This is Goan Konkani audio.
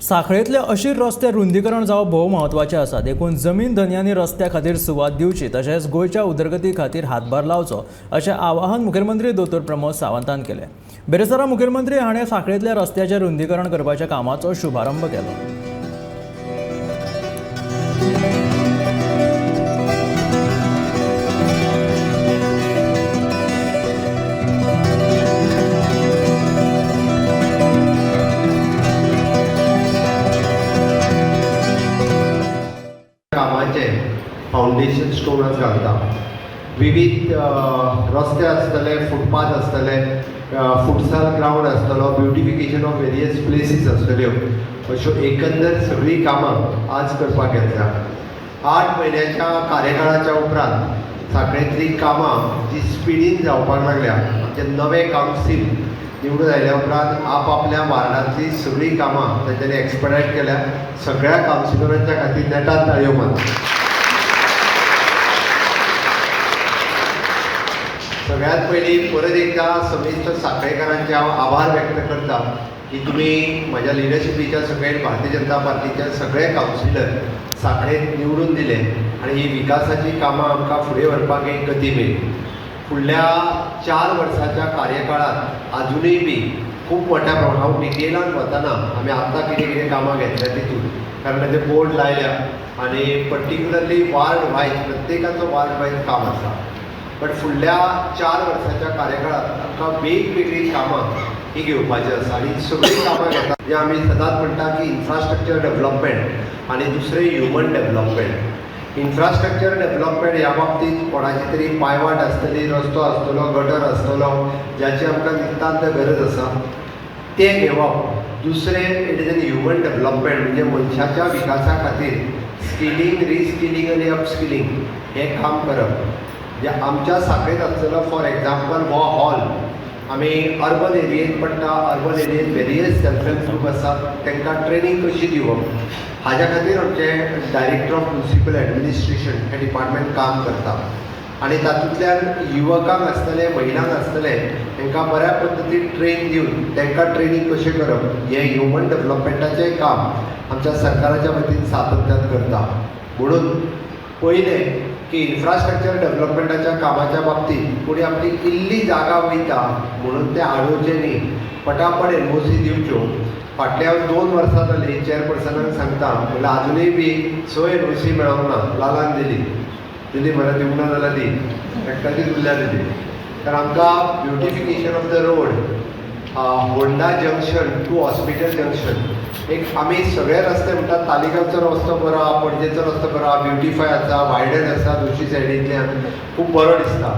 सांखळेंतले अशीर रस्ते रुंदीकरण जावप भोव म्हत्वाचें आसा. देखून जमीन धनयांनी रस्त्या खातीर सुवात दिवची तशेंच गोंयच्या उदरगती खातीर हातभार लावचो अशें आवाहन मुखेलमंत्री दोतोर प्रमोद सावंतान केलें. बिरेस्तारा मुखेलमंत्री हाणें सांखळेंतल्या रस्त्याचें रुंदीकरण करपाच्या कामाचो शुभारंभ केलो. कामाचें फावंडेशन स्टोन आज घालता. विविध रस्ते आसतले, फुटपाथ आसतले, फुटसाल ग्रावंड आसतलो, ब्युटिफिकेशन ऑफ वेरियस प्लेसीस आसतल्यो. अश्यो एकंदर सगळीं कामां आज करपाक घेतल्या. 8 म्हयन्याच्या कार्यकाळाच्या उपरांत सांखळेंतलीं कामां जी स्पिडीन जावपाक लागल्या, आमचें नवें कावन्सील निवडून आयल्या उपरांत आपआपल्या वार्डांतलीं सगळीं कामां तांच्यांनी एक्सपडायट केल्या. सगळ्या कावन्सिलरांच्या खातीर नेटान ताळयो मारता. सगळ्यात पयलीं परत एकदां समेस्त सांखळेकारांचे हांव आभार व्यक्त करता की तुमी म्हज्या लिडरशिपीच्या सकयल भारतीय जनता पार्टीच्या सगळे कावन्सिलर सांखळेंत निवडून दिले आनी ही विकासाचीं कामां आमकां फुडें व्हरपाक एक गती मेळ्ळी. फुडल्या 4 वर्साच्या कार्यकाळांत आजुनूय बी खूब मोठ्या प्रमाणात हांव डिटेलान वतना आमी आत्तां कितें कितें कामां घेतल्या तितून, कारण ताचे बोर्ड लायल्या आनी पर्टिक्युलरली वार्ड वायज प्रत्येकाचो वार्ड वायज काम आसा. बट फुडल्या 4 वर्साच्या कार्यकाळांत आमकां वेगवेगळीं कामां ही घेवपाची आसा आनी सगळीं कामां घेता. जे आमी सदांच म्हणटा की इन्फ्रास्ट्रक्चर डेवलपमेंट आनी दुसरें ह्युमन डेवलपमेंट. इन्फ्रास्ट्रक्चर डेवलपमेंट ह्या बाबतींत कोणाची तरी पायवाट आसतली, रस्तो आसतलो, गटर आसतलो, ज्याची आमकां नितांत गरज आसा तें घेवप. दुसरें it is an human development, म्हणजे मनशाच्या विकासा खातीर स्किलींग, रिस्किलींग आनी अपस्किलींग हें काम करप. म्हणजे आमच्या सांखळेंत आसतलो फॉर एक्झाम्पल हो हॉल आमी अर्बन एरियेंत पडटा. अर्बन एरियेंत वेरियस सेल्फ हेल्प ग्रूप आसात, तांकां ट्रेनींग कशी दिवप हाज्या खातीर आमचें डायरेक्टर ऑफ म्युनिसिपल एडमिनिस्ट्रेशन हें डिपार्टमेंट काम करता आनी तातूंतल्यान युवकांक आसतले, महिलांक आसतले, तांकां बऱ्या पद्दतीन ट्रेन दिवन तांकां ट्रेनींग कशें करप हें ह्युमन डेवलपमेंटाचें काम आमच्या सरकाराच्या वतीन सातत्यान करता. म्हणून पयलें की इन्फ्रास्ट्रक्चर डेवलपमेंटाच्या कामाच्या बाबतींत कोणी आपली इल्ली जागा वयता म्हणून तें आडोवचें न्ही, पटापट एनओसी दिवच्यो. फाटल्या 2 वर्सां जालीं चेअरपर्सनाक सांगता म्हणल्यार आजुनूय बी 6 एनओसी मेळोंक ना. लालान दिली दिली मरे, दिवंक ना जाल्यार दी, एकट्याचीच उरल्या दिली. तर आमकां beautification of the road Honda junction to hospital junction एक आमी सगळे रस्ते म्हणटात, तालिगांवचो रस्तो बरो आहा, पणजेचो रस्तो बरो आहा, ब्युटिफाय आसा, वायडन आसा, दुसरी सायडींतल्यान खूब बरो दिसता.